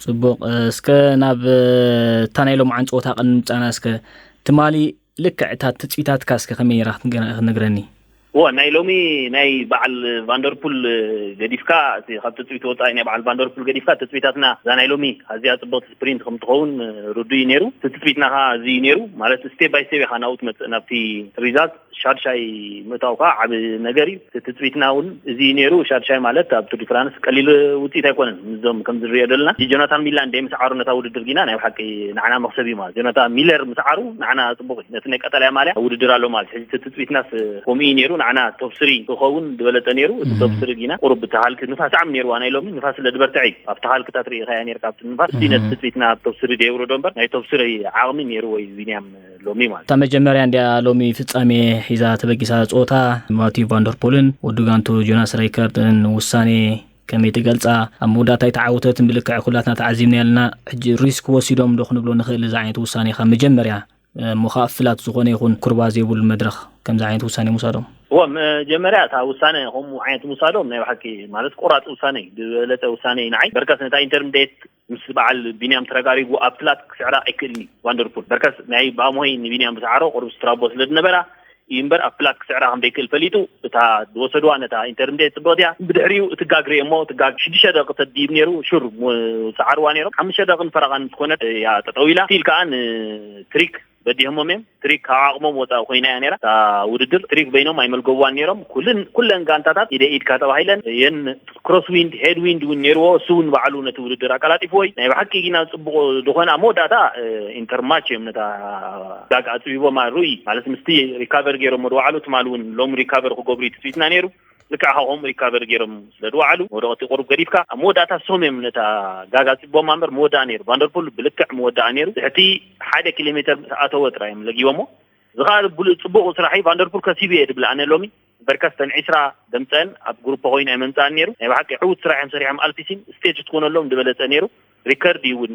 ጽቡቕ። እስከ ናብ እታ ናይ ሎምዓንቲ ጸወታ ቅድሚ ምጻና እስከ ትማሊ ልክዕ እታ ትጽቢታትካ እስከ ከመይ ነይራ ክትነግረኒ? እወ፣ ናይ ሎሚ ናይ በዓል ቫንደርፑል ገዲፍካ፣ እቲ ካብ ትጽቢት ወጻኢ ናይ በዓል ቫንደርፑል ገዲፍካ፣ ትጽቢታትና እዛ ናይ ሎሚ ኣዝያ ጽብቕቲ ስፕሪንት ከም ትኸውን ርዱእ እዩ ነይሩ። እቲ ትጽቢትና ኸኣ እዚ እዩ ነይሩ። ማለት፣ ስቴፕ ባይ ስቴፕ ኢኻ ናብኡ ትመጽእ፣ ናብቲ ሪዛልት ሻድሻይ ምእታው ከዓ ዓቢ ነገር እዩ። እቲ ትጽቢትና እውን እዚ እዩ ነይሩ። ሻድሻይ ማለት ኣብ ቱር ዲ ፍራንስ ቀሊል ውጽኢት ኣይኮነን። ምስዞም ከም ዝንሪኦ ዘለና፣ እዚ ጆናታን ሚላን ደይ ምስዓሩ ነታ ውድድር ጊና ናይ ብሓቂ ንዓና መኽሰብ እዩ ማለት። ጆናታን ሚለር ምስዓሩ ንዓና ጽቡቕ እዩ። ነቲ ናይ ቀጠልያ ማልያ ውድድር ኣሎ ማለት። ሕጂ እቲ ትጽቢትናስ ከምኡ እዩ ነይሩ። ንዓና ቶፕ ስሪ ክኸውን ዝበለጸ ነይሩ። እቲ ቶፕ ስሪ ጊና ቁሩብ ብቲ ሃልክ ንፋስ ዓም ነይርዋ ናይ ሎሚ። ንፋስ ስለ ዝበርትዐ እዩ። ኣብቲ ሃልክታት ርኢኻያ ነይርካ ኣብቲ ንፋስ። እቲ ነቲ ትጽቢትና ኣብ ቶፕ ስሪ ደየውረዶ እምበር ናይ ቶፕ ስሪ ዓቕሚ ነይሩ ወይ ቢንያም ሎሚ ማለት። እታ መጀመርያ እንድያ ሎሚ ፍጻሜ ሒዛ ተበጊሳ ጸወታ። ማቲዩ ቫንደርፖልን ወዲ ጋንቱ ጆናስ ራይከርድን ውሳኔ ከመይ ትገልጻ? ኣብ መወዳእታ ኣይተዓወተትን ብልክዕ ኩላትና ተዓዚብና ያልና። ሕጂ ሪስክ ወሲዶም ዶ ክንብሎ ንኽእል እዚ ዓይነት ውሳኔ ካብ መጀመርያ? እሞ ኸኣ ፍላት ዝኾነ ይኹን ኩርባ ዘይብሉ መድረኽ ከምዚ ዓይነት ውሳኔ ምውሳዶም? እወ፣ መጀመርያ እታ ውሳነ ከምኡ ዓይነት ምውሳዶም ናይ ብሓቂ ማለት ቆራጽ ውሳነ እዩ። ዝበለጸ ውሳነ እዩ ንዓይ። በርከስ ነታ ኢንተርምዴት ምስ በዓል ቢንያም ተረጋሪጉ ኣብ ፍላት ክስዕራ ኣይክእልን እዩ ቫንደርፑል። በርከስ ናይ ብኣሞይ ንቢንያም ብሰዓሮ ቁሩብ ስትራቦ ስለ ዝነበራ እዩ እምበር ኣብ ፍላት ክስዕራ ከም ዘይክእል ፈሊጡ እታ ዝወሰድዋ ነታ ኢንተርምዴት ጽብቕቲ እያ። ብድሕሪኡ እቲ ጋግ ርእየ እሞ እቲ ጋግ ሽዱሽተ ደቂ ተድይብ ነይሩ። ሹር ሞ-፣ ሰዓርዋ ነይሮም። ሓሙሽተ ደቂን ፈረቓን ምስ ኮነት እያ ጠጠው ኢላ። ስቲል ከኣ ንትሪክ በዲሆሞም እዮም። ትሪክ ካብ ዓቕሞም ወጻኢ ኮይና እያ ነይራ። እታ ውድድር ትሪክ በይኖም ኣይመልገብዋን ነይሮም። ኩልን፣ ኩለን ጋንታታት ኢደ ኢድካ ተባሂለን እየን። ክሮስ ዊንድ፣ ሄድ ዊንድ እውን ነይርዎ። እሱ እውን ባዕሉ ነቲ ውድድር ኣቀላጢፍዎ እዩ። ናይ ብሓቂ ግና ጽቡቕ ዝኾነ ኣብ መወዳእታ፣ እ፣ ኢንተርማች እዮም ነታ ጋግ ኣጽቢቦማ ርኡይ። ማለት ምስቲ ሪካቨር ገይሮም ወደ ባዕሉ ትማሊ እውን ሎም ሪካቨር ክገብሩ እዩ ትጽቢትና ነይሩ። ልክዕ ከምኡ ሪካቨር ገይሮም ስለ ዝወዓሉ ወደቐቲ ቁሩብ ገዲፍካ ኣብ መወዳእታ ሶም እዮም ነታ ጋግ ኣጽቢቦማ እምበር መወዳኣ ነይሩ። ቫንደርፑል ብልክዕ መወዳኣ ነይሩ። ትሕቲ ሓደ ኪሎ ሜተር ምስ ኣተወ ጥራይ እዮም ለጊቦሞ። እዚ ኸኣ ብሉጽ ጽቡቕ ስራሕ እዩ። ቫንደርፑል ከሲቡ እየ ድብል ኣነ ሎሚ። በርከስ ተን ዒስራ ደምጸን ኣብ ግሩፕ ኮይኑ ኣይመምጽኣን ነይሩ። ናይ ብሓቂ ዕዉት ስራሕ እዮም ሰሪሖም። ኣልፒሲን ስቴጅ ትኮነሎም ዝበለጸ ነይሩ። ሪከርድ እዩ እውን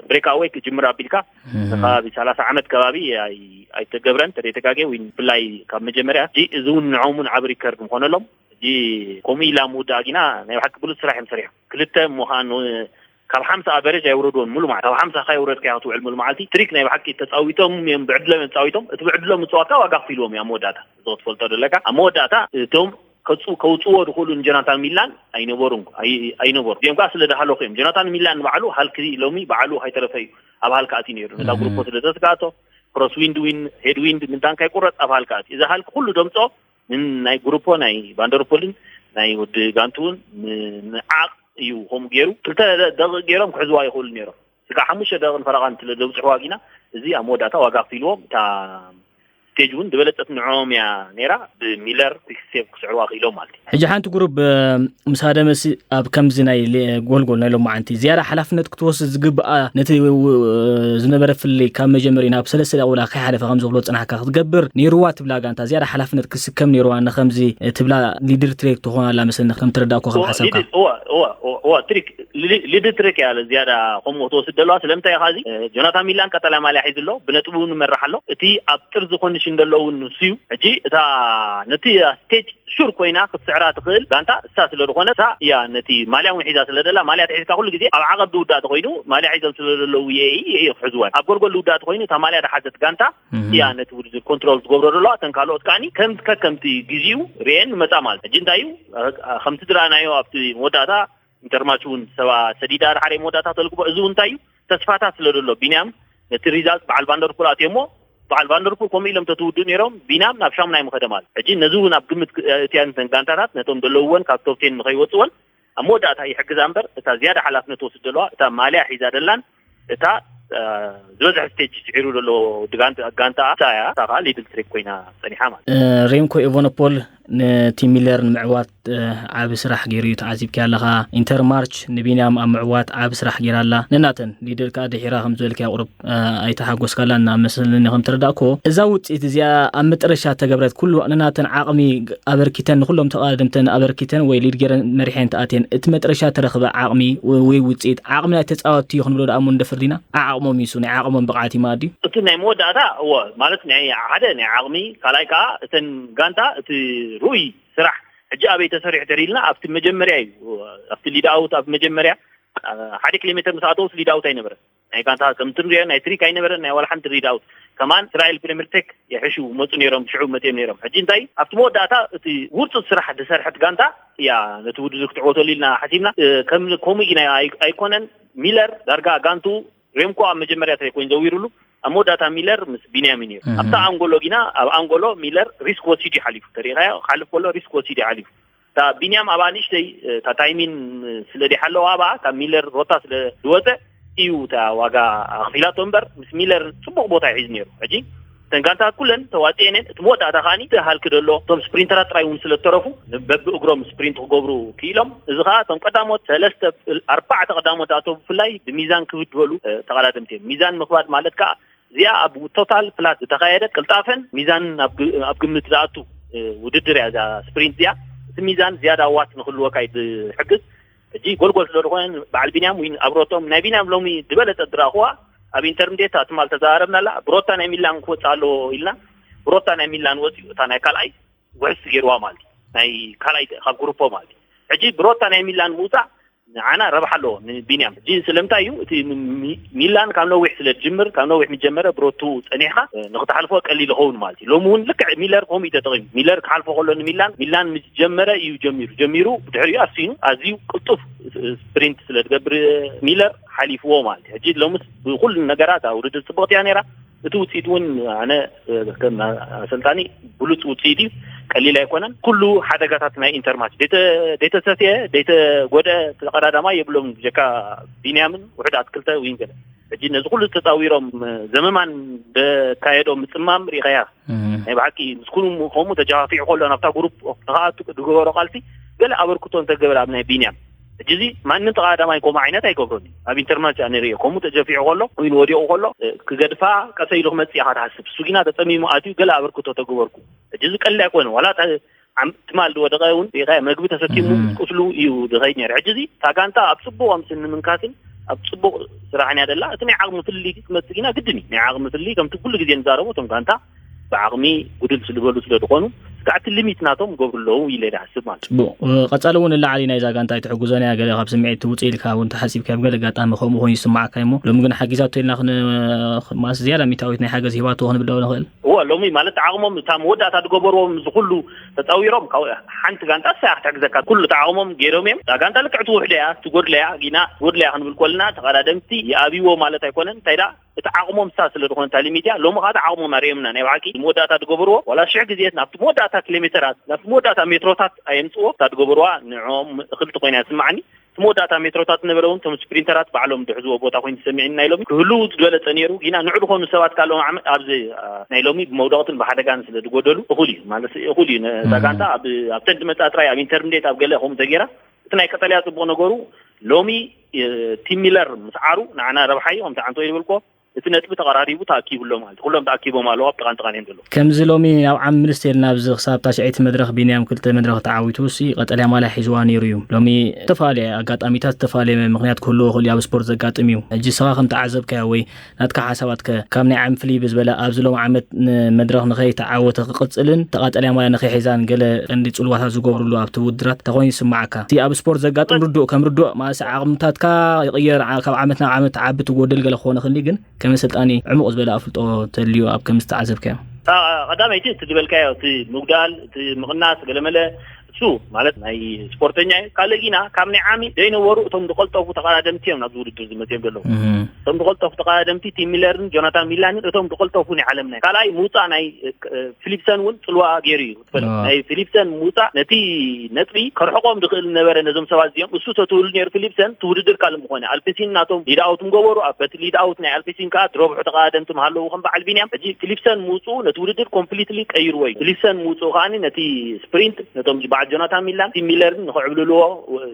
ብሬክ ኣወይ ክጅምር ኣቢልካ ንከባቢ ሰላሳ ዓመት ከባቢ ኣይ-፣ ኣይተገብረን ተደይተጋገ ወይ ብፍላይ ካብ መጀመርያ። እዚ እውን ንዖም እውን ዓብ ሪከርድ ምኾነሎም። እዚ ከምኡ ኢላ ምውዳእ ግና ናይ ብሓቂ ብሉጽ ስራሕ እዮም ሰሪሖም። ክልተ ምዃን ካብ ሓምሳ ኣቨሬጅ ኣይውረድዎን ሙሉ ማለት። ካብ ሓምሳ ካይ ውረድካ ክትውዕል ሙሉ መዓልቲ። ትሪክ ናይ ብሓቂ ተጻዊቶም እዮም፣ ብዕድሎም እዮም ተጻዊቶም። እቲ ብዕድሎም ምጽዋትካ ዋጋ ክፍልዎም እዩ ኣብ መወዳእታ። እዚ ክትፈልጦ ዘለካ። ኣብ መወዳእታ እቶም ከጹ-፣ ከውጽዎ ዝኽእሉ ንጆናታን ሚላን ኣይነበሩን፣ ኣይ-፣ ኣይነበሩ። እዚኦም ከኣ ስለ ዝሃለኹ እዮም። ጆናታን ሚላን ንባዕሉ ሃልክ ሎሚ ባዕሉ ኣይተረፈ እዩ። ኣብ ሃልክ ኣትዩ ነይሩ። ነታ ግሩፖ ስለ ዘስጋእቶ፣ ክሮስ ዊንድ ዊን፣ ሄድ ዊንድ ምንታን ካይቁረጽ ኣብ ሃልክ ኣትዩ። እዚ ሃልክ ኩሉ ደምጾ ንን ናይ ግሩፖ ናይ ቫንደርፖልን ናይ ወዲ ጋንቱውን ን-፣ ንዓቕ እዩ ከምኡ ገይሩ። ክልተ ደ-፣ ደቂቕ ገይሮም ክሕዝዋ ይኽእሉ ነይሮም። ስጋ ሓሙሽተ ደቂቕን ፈረቓን ስለ ዘብጽሕዋ ግና፣ እዚ ኣብ መወዳእታ ዋጋ ኣኽፊልዎም። እታ ስቴጅ እውን ዝበለጸት ንዕኦም እያ ነይራ። ብሚለር ኩክ ሴቭ ክስዕርዋ ክኢሎም ማለት እዩ። ሕጂ ሓንቲ ግሩፕ፣ እ፣ ምስ ሃደመሲ ኣብ ከምዚ ናይ ሌ-፣ ጎልጎል ናይ ሎማዓንቲ ዝያዳ ሓላፍነት ክትወስድ ዝግብኣ ነቲ ው-፣ ዝነበረ ፍልልይ ካብ መጀመርያ ናብ ሰለስተ ደቂቕ ውላ ከይሓለፈ ከም ዝኽሎ ጽናሕካ ክትገብር ነይርዋ ትብላ ጋንታ ዝያዳ ሓላፍነት ክስከም ነይርዋ ንኸምዚ ትብላ ሊድር ትሬክ ትኾን ኣላ መስለኒ ከም ተረዳእኩ ካብ ሓሳብካ። ሊድር፣ እዋ፣ እዋ፣ እዋ፣ እዋ፣ ትሪክ፣ ሊ-፣ ሊድር ትሬክ እያ ዝያዳ ከምኡ ክትወስድ ዘለዋ። ስለምንታይ ኢኻ እዚ? እ፣ ጆናታን ሚላን ቀጠልያ ማልያ ሒዙ ኣሎ፣ ብነጥቢ እውን ይመርሕ ኣሎ። እቲ ኣብ ጥርዚ ኮንዲሽን ዘሎ እውን ንሱ እዩ። ሕጂ እታ ነቲ ስቴጅ ሹር ኮይና ክትስዕራ ትኽእል ጋንታ እሳ ስለ ዝኾነ፣ እሳ እያ ነቲ ማልያ እውን ሒዛ ስለ ዘላ፣ ማልያ ተሒዝካ ኩሉ ግዜ ኣብ ዓቐብ ዝውዳእ ተኾይኑ፣ ማልያ ሒዞም ስለ ዘለዉ የኢ፣ የኢ ክሕዝዋ። ኣብ ጎልጎል ዝውዳእ ተኾይኑ፣ እታ ማልያ ዝሓዘት ጋንታ እያ ነቲ ውድድር ኮንትሮል ትገብሮ ዘለዋ። እተን ካልኦት ከኣኒ ከም ከከምቲ ግዜኡ ርኤን መጻ ማለት። ሕጂ እንታይ እዩ? እ፣ ከምቲ ዝረኣናዮ ኣብቲ መወዳእታ ኢንተርማች እውን ሰባ ሰዲዳ ድሓር መወዳእታ ተልግቦ። እዚ እውን እንታይ እዩ? ተስፋታት ስለ ዘሎ ቢንያም ነቲ ሪዛልት በዓል ቫንደርፑል ኣትዮ እሞ በዓል ቫንደርፑል ከምኡ ኢሎም ተትውድኡ ነይሮም ቢንያም ናብ ሻሙናይ ምኸደ ማለት። ሕጂ ነዚ እውን ኣብ ግምት ክ-፣ እትያን ነተን ጋንታታት ነቶም ዘለውወን ካብ ቶፕ ቴን ንኸይወፅወን ኣብ መወዳእታ ይሕግዛ እምበር እታ ዝያዳ ሓላፍነት ትወስድ ዘለዋ እታ ማልያ ሒዛ ደላን እታ፣ እ፣ ዝበዝሐ ስቴጅ ስዒሩ ዘሎ ወዲ ጋንታ፣ ጋንታ እታ እያ። እታ ከዓ ሊድል ትሬክ ኮይና ጸኒሓ ማለት። እ፣ ሬምኮ ኤቨኖፖል ነቲ ሚለር ንምዕዋት፣ እ፣ ዓቢ ስራሕ ገይሩ እዩ ተዓዚብኪ ኣለኻ። ኢንተርማርች ንቢንያም ኣብ ምዕዋት ዓቢ ስራሕ ገይራ ኣላ። ንናተን ሊድል ከዓ ድሒራ ከም ዝበልክያ ቁሩብ፣ እ፣ ኣይተሓጎስካላን ኣብ መስለኒ ከም ተረዳእክዎ። እዛ ውጽኢት እዚኣ ኣብ መጠረሻ ተገብረት ኩሉ ንናተን ዓቕሚ ኣበርኪተን ንኩሎም ተቓደምተን ኣበርኪተን ወይ ሊድ ገይረን መሪሐን ተኣትየን እቲ መጠረሻ ተረኽበ ዓቕሚ ወ-፣ ወይ ውጽኢት ዓቕሚ ናይ ተጻወትቲ እዩ ክንብሎ ደኣ እሞ ንደፍር ዲና? ዓዓቕሞም ይሱ ናይ ዓቕሞም ብቕዓት ይማዲ። እቲ ናይ መወዳእታ እዎ ማለት ናይ ሓደ ናይ ዓቕሚ ካልኣይ ከዓ እተን ጋንታ እቲ ርኡይ ስራሕ ሕጂ ኣበይ ተሰሪሑ ተሪልና ኣብቲ መጀመርያ እዩ ኣብቲ ሊድ ኣውት ኣብ መጀመርያ ሓደ ኪሎ ሜትር ምስ ኣተውስ ሊድ ኣውት ኣይነበረን። ናይ ጋንታ ከም ትንሪኦ ናይ ትሪክ ኣይነበረን፣ ናይ ዋላ ሓንቲ ሊድ ኣውት። ከማን እስራኤል ፕሪምየር ቴክ የሕሹ መፁ ነይሮም፣ ሽዑ መፅዮም ነይሮም። ሕጂ እንታይ ኣብቲ መወዳእታ እቲ ውርፁት ስራሕ ዝሰርሐት ጋንታ እያ ነቲ ውድድር ክትዕወተሉ ኢልና ሓሲብና። ከም ከምኡ ኢና ኣይኮነን። ሚለር ዳርጋ ጋንቱ ሬምኮ ኣብ መጀመርያ ተኮይን ዘዊሩሉ ኣብ መወዳእታ ሚለር ምስ ቢንያሚን እዩ። ኣብታ ኣንጎሎ ጊና ኣብ ኣንጎሎ ሚለር ሪስክ ወሲዱ ይሓሊፉ ተሪኻዮ ክሓልፍ ከሎ ሪስክ ወሲዱ ይሓሊፉ። እታ ቢንያም ኣብኣ ንእሽተይ እታ ታይሚን ስለ ደይሓለዋ ኣብኣ ካብ ሚለር ሮታ ስለ ዝወፀ እዩ እታ ዋጋ ኣኽፊላቶ እምበር ምስ ሚለር ፅቡቕ ቦታ ይሒዝ ነይሩ። ሕጂ እተን ጋንታት ኩለን ተዋፅኤን እቲ መወዳእታ ከዓኒ እቲ ሃልክ ደሎ እቶም ስፕሪንተራት ጥራይ እውን ስለ ዝተረፉ በብእግሮም ስፕሪንት ክገብሩ ክኢሎም። እዚ ከዓ እቶም ቀዳሞት ሰለስተ ኣርባዕተ ቀዳሞት ኣቶ ብፍላይ ብሚዛን ክብድ በሉ ተቐዳደምቲ እዮም። ሚዛን ምክባድ ማለት ከዓ እዚኣ ኣብ ቶታል ፍላት ዝተኻየደ ቅልጣፈን ሚዛን ኣብ ግምት ዝኣቱ ውድድር እያ። እዛ ስፕሪንት እዚኣ እቲ ሚዛን ዝያዳ ዋት ንክህልወካ እዩ ዝሕግዝ። ሕጂ ጎልጎል ስለ ዝኾነ በዓል ቢንያም ወይ ኣብሮቶም ናይ ቢንያም ሎሚ ዝበለጸ ዝረእኽዋ ኣብ ኢንተርምዴት ትማል ተዘራረብናላ። ብሮታ ናይ ሚላን ክወፅእ ኣለዎ ኢልና ብሮታ ናይ ሚላን ወፂኡ እታ ናይ ካልኣይ ውሕስ ገይርዋ ማለት እዩ። ናይ ካልኣይ ካብ ግሩፖ ማለት እዩ። ሕጂ ብሮታ ናይ ሚላን ምውፃእ ንዓና ረብሓ ኣለዎ ንቢንያም። ሕጂ ስለምንታይ እዩ እቲ ሚላን ካብ ነዊሕ ስለ ዝጅምር ካብ ነዊሕ ምጀመረ ብሮቱ ፀኒሕካ ንክትሓልፎ ቀሊል ይኸውን ማለት እዩ። ሎሚ እውን ልክዕ ሚለር ከምኡ እዩ ተጠቂሙ። ሚለር ክሓልፎ ከሎ ንሚላን ሚላን ምስ ጀመረ እዩ ጀሚሩ ጀሚሩ ብድሕሪኡ ኣስቲኑ ኣዝዩ ቅልጡፍ ስፕሪንት ስለ ዝገብር ሚለር ሓሊፍዎ ማለት እዩ። ሕጂ ሎምስ ብኩሉ ነገራት ኣብ ውድድር ፅብቕቲ እያ ነይራ። እቲ ውፅኢት እውን ኣነ ከም ኣሰልጣኒ ብሉፅ ውፅኢት እዩ። ቀሊል ኣይኮነን። ኩሉ ሓደጋታት ናይ ኢንተርማች ደይተሰፍየ ደይተጎድአ ተቐዳዳማይ የብሎም። ጀካ ቢንያምን ውሕድ ኣትክልተ ዊንገር ሕጂ ነዚ ኩሉ ተፃዊሮም ዘመማን ደካየዶ ምፅማም ሪኸያ ናይ ብሓቂ ምስ ኩሉ ከምኡ ተጃፋፊዑ ከሎ ናብታ ግሩፕ ንክኣቱ ዝገበሮ ቃልሲ ገለ ኣበርክቶ እንተገበረ ኣብ ናይ ቢንያም ሕጂ እዚ ማንም ተቐዳዳማይ ከምኡ ዓይነት ኣይገብሮን እዩ። ኣብ ኢንተርማች ኣነ ሪኦ ከምኡ ተጀፊዑ ከሎ ወይ ወዲቑ ከሎ ክገድፋ ቀሰ ኢሉ ክመፅእ ኢኻ ትሓስብ። እሱ ግና ተፀሚሙ ኣትዩ ገለ ኣበርክቶ ተገበርኩ። ሕጂ እዚ ቀሊል ኣይኮነ ዋላ ትማል ዝወደቀ እውን ሪኢኻዮ መግቢ ተሰኪሙ ቁስሉ እዩ ዝኸይድ ነይሩ። ሕጂ እዚ እታ ጋንታ ኣብ ፅቡቕ ኣምስን ንምንካስን ኣብ ፅቡቕ ስራሕን እያ ደላ። እቲ ናይ ዓቕሚ ፍልልይ ክመፅእ ግና ግድን እዩ። ናይ ዓቕሚ ፍልልይ ከምቲ ኩሉ ግዜ ንዛረቦ እቶም ጋንታ ብዓቕሚ ጉድል ስልበሉ ስለ ዝኾኑ እስካዕ እቲ ሊሚት ናቶም ገብሩ ኣለዉ ኢለ ይሓስብ ማለት እዩ። ፅቡቕ። ቀፃሊ እውን ንላዕሊ ናይዛ ጋንታ ኣይትሕጉዞን እያ። ገለ ካብ ስምዒት ትውፅእ ኢልካ እውን ተሓሲብካ ኣብ ገለ ኣጋጣሚ ከምኡ ኮይኑ ይስማዓካ እሞ ሎሚ ግን ሓጊዛቶ ኢልና ክንማስ ዝያዳ ሚታዊት ናይ ሓገዝ ሂባቶ ክንብል ዶ ንኽእል? እዎ ሎሚ ማለት ዓቕሞም እታ መወዳእታ ዝገበርዎም እዚ ኩሉ ተፃዊሮም ካብ ሓንቲ ጋንታ እሳ ክትሕግዘካ ኩሉ እቲ ዓቕሞም ገይሮም እዮም። እታ ጋንታ ልክዕ ትውሕደ እያ ትጎድለ እያ ጊና ትጎድለ እያ ክንብል ኮልና ተቐዳደምቲ ይኣብይዎ ማለት ኣይኮነን። እንታይ ዳ እቲ ዓቕሞም እሳ ስለ ዝኾነ እታ ሊሚት እያ። ሎሚ ከዓ እቲ ዓቕሞም ኣርእዮምና ናይ ብሓቂ መወዳእታ ዝገበርዎ ዋላ ሽሕ ግዜ ናብቲ መወዳእታ ኪሎ ሜተራት ናብቲ መወዳእታ ሜትሮታት ኣየምፅዎ እታ ዝገበርዋ ንዕኦም እኽልቲ ኮይና ይስማዓኒ። እቲ መወዳእታ ሜትሮታት ዝነበረ እውን እቶም ስፕሪንተራት ባዕሎም ዝሕዝዎ ቦታ ኮይኑ ተሰሚዕኒ ናይ ሎሚ ክህልው ዝበለፀ ነይሩ። ግና ንዑ ዝኾኑ ሰባት ካለዎም ዓመት ኣብዚ ናይ ሎሚ ብመውደቕትን ብሓደጋን ስለ ዝጎደሉ እኹል እዩ ማለት እኹል እዩ። ነዛ ጋንታ ኣብተን ዝመፃ ጥራይ ኣብ ኢንተርምዴት ኣብ ገለ ከምኡ ተገይራ እቲ ናይ ቀጠልያ ፅቡቕ ነገሩ ሎሚ ቲም ሚለር ምስ ዓሩ ንዓና ረብሓ እዩ ከምቲ ዓንቶ ይበልኮ እቲ ነጥቢ ተቐራሪቡ ተኣኪቡ ኣሎ ማለት ኩሎም ተኣኪቦም ኣለዉ ኣብ ጥቓን ጥቓን እዮም ዘለዉ። ከምዚ ሎሚ ናብ ዓሚ ምልስ ተልና ኣብዚ ክሳብ ታሽዐይቲ መድረኽ ቢንያም ክልተ መድረኽ ተዓዊቱ ሲ ቀጠልያ ማልያ ሒዝዋ ነይሩ እዩ። ሎሚ ዝተፈላለየ ኣጋጣሚታት ዝተፈላለየ ምክንያት ክህልዎ ይኽእል እዩ ኣብ ስፖርት ዘጋጥም እዩ። ሕጂ ስኻ ከም ተዓዘብካዮ ወይ ናትካ ሓሳባት ከ ካብ ናይ ዓሚ ፍልይ ብዝበለ ኣብዚ ሎም ዓመት ንመድረኽ ንኸይተዓወተ ክቕጽልን ተቐጠልያ ማልያ ንኸይሒዛን ገለ ቀንዲ ጽልዋታት ዝገብርሉ ኣብቲ ውድድራት እንተኾይኑ ይስምዓካ? እቲ ኣብ ስፖርት ዘጋጥም ርዱእ ከም ርዱእ ማእሲ ዓቕምታትካ ይቕየር፣ ዓ- ካብ ዓመት ናብ ዓመት ትዓቢ ትጎድል ገለ ክኾን ይኽእል ግን ከም ኣሰልጣኒ ዕሙቕ ዝበለ ኣፍልጦ ተልዩ ኣብ ከም ዝተዓዘብካዮ? እታ ቀዳመይቲ እቲ ዝበልካዮ እቲ ምጉዳል እቲ ምቕናስ ገለመለ እሱ ማለት ናይ ስፖርተኛ እዩ። ካልእ ጊና ካብ ናይ ዓሚ ዘይነበሩ እቶም ዝቐልጠፉ ተቐዳደምቲ እዮም ናብዚ ውድድር ዝመፅኦም ዘለዉ። እቶም ዝቐልጠፉ ተቐዳደምቲ ቲም ሚለርን ጆናታን ሚላንን እቶም ዝቐልጠፉ ናይ ዓለምና እዮም። ካልኣይ ምውፃእ ናይ ፊሊፕሰን እውን ፅልዋ ገይሩ እዩ። ትፈልጥ ናይ ፊሊፕሰን ምውፃእ ነቲ ነጥቢ ከርሕቆም ዝኽእል ነበረ ነዞም ሰባት እዚኦም። እሱ ተትህሉ ነይሩ ፊሊፕሰን እቲ ውድድር ካልእ ምኾነ። ኣልፒሲን ናቶም ሊድ ኣውት ምገበሩ ኣብ በቲ ሊድ ኣውት ናይ ኣልፒሲን ከዓ ዝረብሑ ተቐዳደምቲ ምሃለዉ ከም በዓል ቢንያም። ሕጂ ፊሊፕሰን ምውፅኡ ነቲ ውድድር ኮምፕሊትሊ ቀይርዎ እዩ። ፊሊፕሰን ምውፅኡ ከዓኒ ነቲ ስፕሪንት ነቶም በዓል ጆናታን ሚላን ቲም ሚለርን ንክዕብልልዎ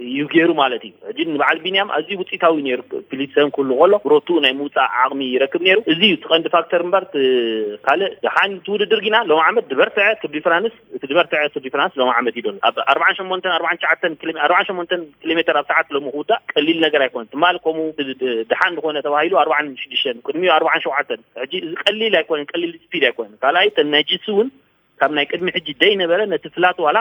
እዩ ገይሩ ማለት እዩ። ሕጂ ንበዓል ቢንያም ኣዝዩ ውፅኢታዊ ነይሩ። ፊሊፕሰን ክህሉ ከሎ ብሮትኡ ናይ ምውፃእ ዓቕሚ ይረክብ ነይሩ። እዚ እዩ እቲ ቀንዲ ፋክተር እምበር ካልእ ደሓን እቲ ውድድር ጊና ሎም ዓመት ዝበርትዐ ቱር ዲፍራንስ እቲ ዝበርትዐ ቱር ዲፍራንስ ሎም ዓመት እዩ ዘሎ ኣብ ኣርባዓን ሸሞንተን ኣርባዓን ትሽዓተን ኪሎ ሜ- ኣርባዓን ሸሞንተን ኪሎ ሜትር ኣብ ሰዓት ሎሚ ክውዳእ ቀሊል ነገር ኣይኮነን። ትማል ከምኡ ድ- ድ- ደሓን ዝኾነ ተባሂሉ ኣርባዓን ሽዱሽተን ቅድሚኡ ኣርባዓን ሸውዓተን ሕጂ እዚ ቀሊል ኣይኮነን። ቀሊል ስፒድ ኣይኮነን። ካልኣይ እተን ናይ ጂሲ እውን ካብ ናይ ቅድሚ ሕጂ ደይነበረ ነቲ ፍላት ዋላ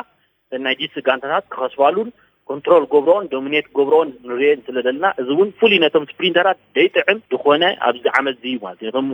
እተን ናይ ጂሲ ጋንታታት ክኸስባሉን ኮንትሮል ገብሮን ዶሚኔት ገብሮን ንሪኤን ስለ ዘለና፣ እዚ እውን ፍሉይ ነቶም ስፕሪንተራት ደይጥዕም ዝኾነ ኣብዚ ዓመት እዚ እዩ ማለት እዩ። ነቶም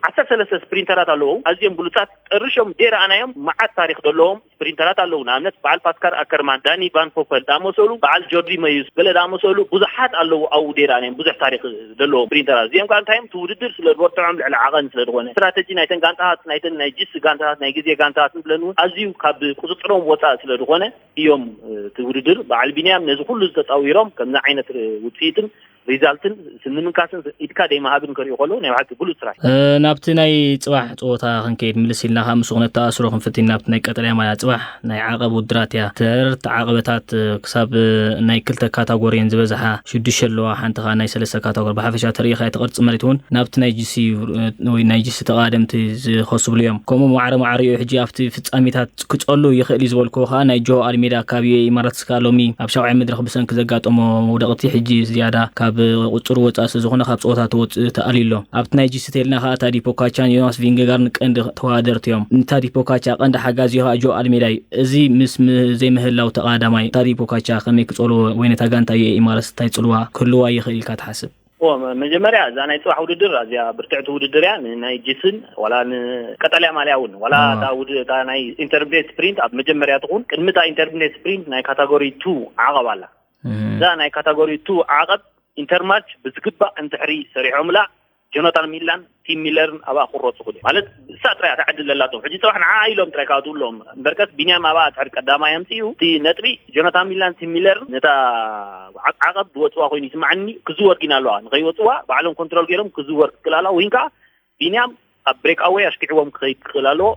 ዓሰርተ ሰለስተ ስፕሪንተራት ኣለዉ፣ ኣዝዮም ብሉጻት፣ ጠርሾም ደይረኣናዮም መዓት ታሪኽ ዘለዎም ስፕሪንተራት ኣለዉ። ንኣብነት በዓል ፓስካል ኣከርማን፣ ዳኒ ቫን ፖፐል ዳመሰሉ፣ በዓል ጆርዲ መዩስ ገለ ዳመሰሉ ብዙሓት ኣለዉ። ኣብኡ ደይረኣናዮም ብዙሕ ታሪኽ ዘለዎም ስፕሪንተራት፣ እዚኦም ከዓ እንታይ እዮም? እቲ ውድድር ስለ ዝበርትዖም፣ ልዕሊ ዓቐን ስለ ዝኾነ፣ ስትራተጂ ናይተን ጋንታታት፣ ናይተን ናይ ጅስ ጋንታታት፣ ናይ ግዜ ጋንታታት ንብለን እውን ኣዝዩ ካብ ቁፅፅሮም ወፃእ ስለ ዝኾነ እዮም። እቲ ውድድር በዓል ቢንያም ነዚ ኩሉ ዝተፃዊሮም ከምዚ ዓይነት ውፅኢትን ሪዛልትን ስምምንካስን ኢድካ ደይመሃብን ከሪኡ ከለዉ ናይ ብሓቂ ብሉፅ ስራሕ። ናብቲ ናይ ፅባሕ ፀወታ ክንከይድ፣ ምልስ ኢልና ከዓ ምስኡ ክነተኣስሮ ክንፍትን። ናብቲ ናይ ቀጠልያ ማልያ፣ ፅባሕ ናይ ዓቐብ ውድራት እያ። ተረርቲ ዓቐበታት ክሳብ ናይ ክልተ ካታጎሪየን ዝበዝሓ ሽዱሽተ ኣለዋ፣ ሓንቲ ከዓ ናይ ሰለስተ ካታጎሪ። ብሓፈሻ ተሪኢኻ እቲ ቅርፂ መሬት እውን ናብቲ ናይ ጂሲ ወይ ናይ ጂሲ ተቓደምቲ ዝኸስብሉ እዮም። ከምኡ ማዕረ ማዕሪኡ ሕጂ ኣብቲ ፍጻሜታት ክጸሉ ይኽእል እዩ ዝበልክዎ ከኣ ናይ ጆ ኣልሜዳ ካብ ዩ ኤ ኢ ኢማራት ስካ ሎሚ ኣብ ሻውዓይ መድረኽ ብሰንኪ ዘጋጠሞ መውደቕቲ ሕጂ ዝያዳ ካብ ቁጽሩ ወጻኢ ስለ ዝኾነ ካብ ጸወታ ተወጽእ ተኣልዩ ኣሎ። ኣብቲ ናይ ጂሲ ተልና ከኣ ታዲ ፖካቻን ዮናስ ቪንገጋርን ቀንዲ ተወዳደርቲ እዮም። ንታዲ ፖካቻ ቀንዲ ሓጋዚ ከኣ ጆ ኣልሜዳ እዩ። እዚ ምስ ም-፣ ዘይምህላው ተቓዳማይ ታዲ ፖካቻ ከመይ ክጸልዎ ወይ ነታ ጋንታ ዩ ኤ ኢ ኢማራት እንታይ ጽልዋ ክህልዋ ይኽእል ኢልካ ትሓስብ? እዎ፣ መ-፣ መጀመርያ እዛ ናይ ጽባሕ ውድድር ኣዝያ ብርትዕቲ ውድድር እያ። ንናይ ጂስን ዋላ ንቀጠልያ ማልያ እውን፣ ዋላ እዎ። እታ ውድ-፣ እታ ናይ ኢንተርሚዲየት ስፕሪንት ኣብ መጀመርያ ትኹን፣ ቅድሚ እታ ኢንተርሚዲየት ስፕሪንት ናይ ካታጎሪ ቱ ዓቐብ ኣላ። እህ። እዛ ናይ ካታጎሪ ቱ ዓቐብ ኢንተርማች ብዝግባእ እንድሕሪ ሰሪሖምላ፣ ጆናታን ሚላን ቲም ሚለርን ኣብኣ ክሮጹ ክእሉ እዮም። ማለት እሳ ጥራይ እያ እታ ዕድል ዘላቶም። ሕጂ ጽባሕ ንዓ ኢሎም ጥራይ ክኣትዉ ኣለዎም። እምበርከስ ቢንያም ኣብኣ ድሕሪ ቀዳማይ ኣምጺኡ፣ እቲ ነጥቢ ጆናታን ሚላን ቲም ሚለርን ነታ ዓ-፣ ዓቐብ ዝወጽዋ ኮይኑ ይስምዓኒ። ክዝወር ግን ኣለዋ። ንኸይወጽዋ ባዕሎም ኮንትሮል ገይሮም ክዝወር ክክእል ኣለዋ። ወይ ከዓ ቢንያም ኣብ ብሬክ ኣወይ ኣሽኪዕዎም ክኸይድ ክኽእል ኣለዎ።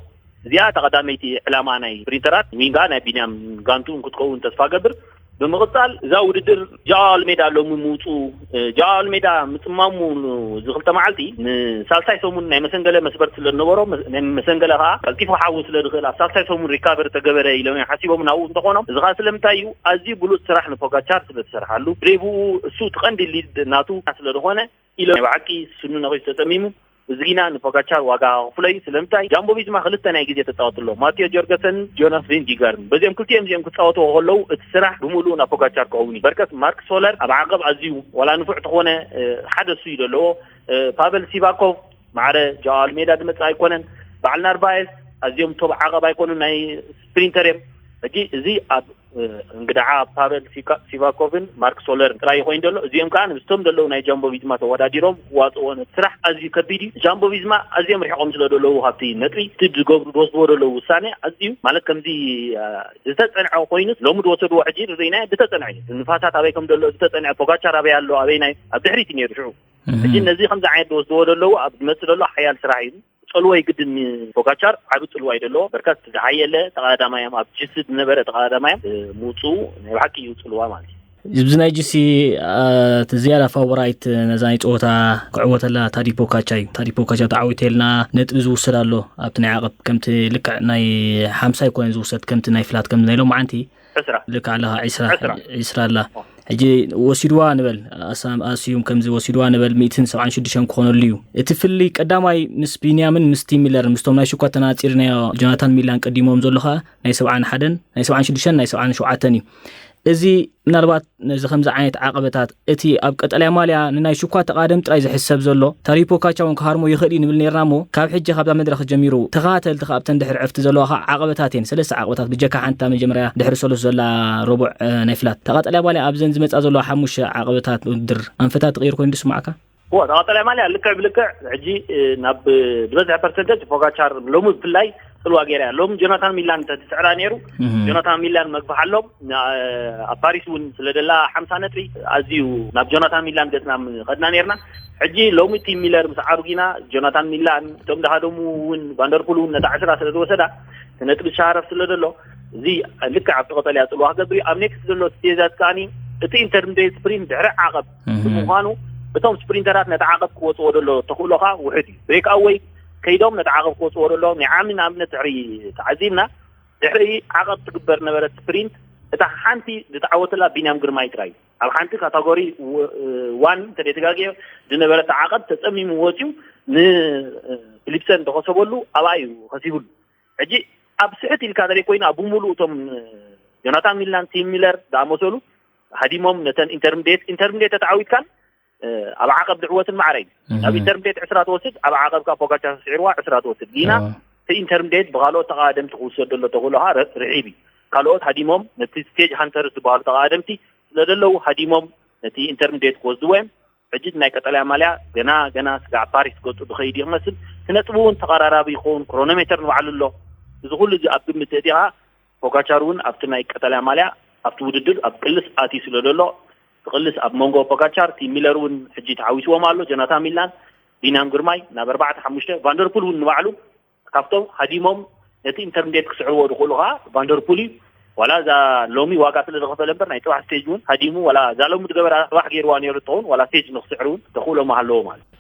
እዚኣ እታ ቀዳመይቲ ዕላማ ናይ ስፕሪንተራት፣ ዊንጋ ናይ ቢንያም ጋንቱ ክትከውን ተስፋ ገብር። ብምቕጻል እዛ ውድድር ጃኦ ኣልሜዳ ሎሚ ምውጽኡ፣ እ፣ ጃኦ ኣልሜዳ ምጽማሙ ን-፣ እዚ ክልተ መዓልቲ ንሳልሳይ ሰሙን ናይ መሰንገለ መስበርቲ ስለ ዝነበሮ፣ መስ-፣ ናይ መሰንገለ ከኣ ቀልጢፉ ክሓዊ ስለ ዝኽእል ኣብ ሳልሳይ ሰሙን ሪካቨር ተገበረ ኢሎም እዮም ሓሲቦም ናብኡ እንተኾኖም፣ እዚ ከኣ ስለምንታይ እዩ? ኣዝዩ ብሉጽ ስራሕ ንፖጋቻር ስለ ዝሰርሓሉ፣ ብዘይ ብኡ እሱ እቲ ቀንዲ ሊድ ናቱ ስለ ዝኾነ ኢሎም ናይ ብሓቂ ስኑ ነቒሱ ተጸሚሙ። እዚ ግና ንፖጋቻር ዋጋ ከኽፍሎ እዩ። ስለምንታይ? ጃምቦ ቪዝማ ክልተ ናይ ግዜ ተጻወቱ ኣለዎ። ማቴዮ ጆርገሰን ጆናስ ቪንጊጋርን። በዚኦም ክልቲኦም እዚኦም ክጻወቱ ከለዉ እቲ ስራሕ ብምሉኡ ናብ ፖጋቻር ክኸውን እዩ። በርከት ማርክ ሶለር ኣብ ዓቐብ ኣዝዩ ዋላ ንፉዕ ተኾነ፣ እ፣ ሓደ እሱ እዩ ዘለዎ። እ፣ ፓቨል ሲቫኮቭ ማዕረ ጃኦ ኣልሜዳ ዝመጽእ ኣይኮነን። በዓል ናርቫየስ ኣዝዮም ቶብ ዓቐብ ኣይኮኑን፣ ናይ ስፕሪንተር እዮም። ሕጂ እዚ ኣብ እ፣ እንግዳዓ ፓቨል ሲካ-፣ ሲቫኮቭን ማርክ ሶለርን ጥራይ ኮይኑ ዘሎ። እዚኦም ከኣ ምስቶም ዘለዉ ናይ ጃምቦ ቪዝማ ተወዳዲሮም ክዋጽእዎ ነቲ ስራሕ ኣዝዩ ከቢድ እዩ። ጃምቦ ቪዝማ ኣዝዮም ርሒቖም ስለ ዘለዉ ካብቲ ነጥቢ፣ እቲ ዝገብሩ፣ ዝወስድዎ ዘለዉ ውሳኔ ኣዝዩ፣ ማለት ከምዚ፣ እ፣ ዝተጸንዐ ኮይኑስ ሎሚ ዝወሰድዎ ሕጂ ርኢናዮ ዝተጸንዐ እዩ። ንፋሳት ኣበይ ከም ዘሎ ዝተጸንዐ፣ ፖጋቻር ኣበይ ኣሎ፣ ኣበይ ናይ ኣብ ድሕሪት እዩ ነይሩ ሽዑ። እህ። ሕጂ ነዚ ከምዚ ዓይነት ዝወስድዎ ዘለዉ ኣብ ዝመጽእ ዘሎ ሓያል ስራሕ እዩ። ጽልዋ ይግድን። ፖጋቻር ዓቢ ጽልዋ እዩ ዘለዎ። በርከት ዝሓየለ ተቐዳዳማዮም ኣብ ጅስ ዝነበረ ተቐዳዳማዮም፣ እ፣ ምውጽኡ ናይ ብሓቂ እዩ ጽልዋ ማለት እዩ። እዚ ናይ ጅሲ፣ እ፣ እቲ ዝያዳ ፋቮራይት ነዛ ናይ ጸወታ ክዕወተላ ታዲ ፖካቻ እዩ። ታዲ ፖካቻ ተዓዊተልና ነጥቢ ዝውሰድ ኣሎ ኣብቲ ናይ ዓቐብ ከምቲ ልክዕ ናይ ሓምሳ ኣይኮነን ዝውሰድ ከምቲ ናይ ፍላት ከምቲ ናይ ሎማዓንቲ ዕስራ። ልክዕ ኣለኻ፣ ዕስራ፣ ዕስራ። ዕስራ ኣላ። ኦ። ሕጂ ወሲድዋ ንበል፣ ኣሳ-፣ ኣስዩም ከምዚ ወሲድዋ ንበል፣ ሚእትን ሰብዓን ሽዱሽተን ክኾነሉ እዩ። እቲ ፍልልይ ቀዳማይ ምስ ቢንያምን ምስ ቲም ሚለርን፣ ምስቶም ናይ ሽኳ ተናጺርናዮ ጆናታን ሚላን ቀዲሞም ዘሎ ኸኣ ናይ ሰብዓን ሓደን፣ ናይ ሰብዓን ሽዱሽተን፣ ናይ ሰብዓን ሸውዓተን እዩ። እዚ ምናልባት ነዚ ከምዚ ዓይነት ዓቐበታት፣ እቲ ኣብ ቀጠልያ ማልያ ንናይ ሽኳ ተቓደም ጥራይ ዝሕሰብ ዘሎ፣ ታሪፖ ካቻ እውን ክሃርሞ ይኽእል እዩ ንብል ኔርና እሞ፣ ካብ ሕጂ ካብዛ መድረኽ ጀሚሩ ተኸታተልቲ ከኣ ኣብተን ድሕሪ ዕርፍቲ ዘለዋ ከኣ ዓቐበታት እየን። ሰለስተ ዓቐበታት ብጀካ ሓንታ መጀመርያ ድሕሪ ሰሉስ ዘላ ረቡዕ፣ እ፣ ናይ ፍላት። እታ ቀጠልያ ማልያ ኣብዘን ዝመጻ ዘለዋ ሓሙሽተ ዓቐበታት ውድድር ኣንፈታት ትቕይር ኮይኑ ድስማዓካ? እዋ፣ እታ ቀጠልያ ማልያ ልክዕ ብልክዕ ሕጂ፣ እ፣ ናብ፣ እ፣ ዝበዝሐ ፐርሰንተጅ ፖጋቻር ሎሚ ብፍላይ ጽልዋ ገይራ እያ። ሎሚ ጆናታን ሚላን እንተትስዕራ ነይሩ፣ እህ። ጆናታን ሚላን መግፋሕ ኣሎ። ና-፣ ኣብ ፓሪስ እውን ስለ ደላ ሓምሳ ነጥቢ ኣዝዩ ናብ ጆናታን ሚላን ገጽና ም-፣ ኸድና ነይርና። ሕጂ ሎሚ ቲም ሚለር ምስ ዓርጊና፣ ጆናታን ሚላን፣ እቶም ዝሃደሙ እውን፣ ቫንደርፑል እውን ነታ ዕስራ ስለ ዝወሰዳ፣ እቲ ነጥቢ ዝሸራረፍ ስለ ዘሎ፣ እዚ ልክዕ ኣብቲ ቀጠልያ ጽልዋ ክገብር እዩ። ኣብ ኔክስት ዘሎ ስቴጃት ከኣኒ፣ እቲ ኢንተርሚዲየት ስፕሪንት ድሕሪ ዓቐብ እህ። ብምዃኑ፣ እቶም ስፕሪንተራት ነቲ ዓቐብ ክወጽዎ ዘሎ ተኽእሎ ከኣ ውሑድ እዩ። ብሬክ ኣወይ ከይዶም ነቲ ዓቐብ ክወጽዎ ዘሎ፣ ናይ ዓሚ ንኣብነት ድሕሪ ተዓዚብና፣ ድሕሪ ዓቐብ ትግበር ነበረት ስፕሪንት፣ እታ ሓንቲ ዝተዓወተላ ቢንያም ግርማይ ጥራይ እዩ። ኣብ ሓንቲ ካታጎሪ ው-፣ ዋን እንተ ዘይተጋግየ ዝነበረት ዓቐብ ተጸሚሙ ወጺኡ ንፊሊፕሰን ዝተኸሰበሉ ኣብኣ እዩ ከሲቡሉ። ሕጂ ኣብ ስሕት ኢልካ ተለይ ኮይኑ ኣብ ብምሉእ እቶም ጆናታን ሚላን፣ ቲም ሚለር ዝኣመሰሉ ሃዲሞም ነተን ኢንተርምዴት ኢንተርምዴት ተተዓዊትካን ኣብ ዓቐብ ድዕወትን ማዕረ እዩ። ናብ ኢንተርምዴት ዕስራ ትወስድ፣ ኣብ ዓቐብ ከዓ ፖጋቻር ስዒርዋ ዕስራ ትወስድ። ጊና እቲ ኢንተርምዴት ብካልኦት ተቓደምቲ ክውሰድ ዘሎ ተኽእሎ ከዓ ርሒብ እዩ። ካልኦት ሃዲሞም ነቲ ስቴጅ ሃንተርስ ዝበሃሉ ተቓደምቲ ስለዘለዉ ሃዲሞም ነቲ ኢንተርምዴት ክወስድዎ እዮም። ሕጂ ናይ ቀጠልያ ማልያ ገና ገና ስጋዕ ፓሪስ ገጹ ዝኸይድ እዩ ክመስል። እቲ ነጥቢ እውን ተቐራራቢ ይኸውን። ክሮኖሜተር ንባዕሉ ኣሎ። እዚ ኩሉ እዚ ኣብ ግምት እቲኻ ፖጋቻር እውን ኣብቲ ናይ ቀጠልያ ማልያ ኣብቲ ውድድር ኣብ ቅልስ ኣትዩ ስለ ዘሎ፣ እቲ ቅልስ ኣብ መንጎ ፖጋቻር፣ ቲም ሚለር እውን ሕጂ ተሓዊስዎም ኣሎ። ጆናታን ሚላን፣ ቢንያም ግርማይ ናብ ኣርባዕተ ሓሙሽተ፣ ቫንደርፑል እውን ንባዕሉ ካብቶም ሃዲሞም ነቲ ኢንተርምዴት ክስዕርዎ ዝኽእሉ ከዓ ቫንደርፑል እዩ። ዋላ እዛ ሎሚ ዋጋ ስለ ዝኸፈለ እምበር ናይ ፅባሕ ስቴጅ እውን ሃዲሙ ዋላ እዛ ሎሚ ዝገበራ ፅባሕ ገይርዋ ነይሩ እንትኸውን ዋላ ስቴጅ ንክስዕር እውን ተኽእሎ ምሃለዎ ማለት እዩ።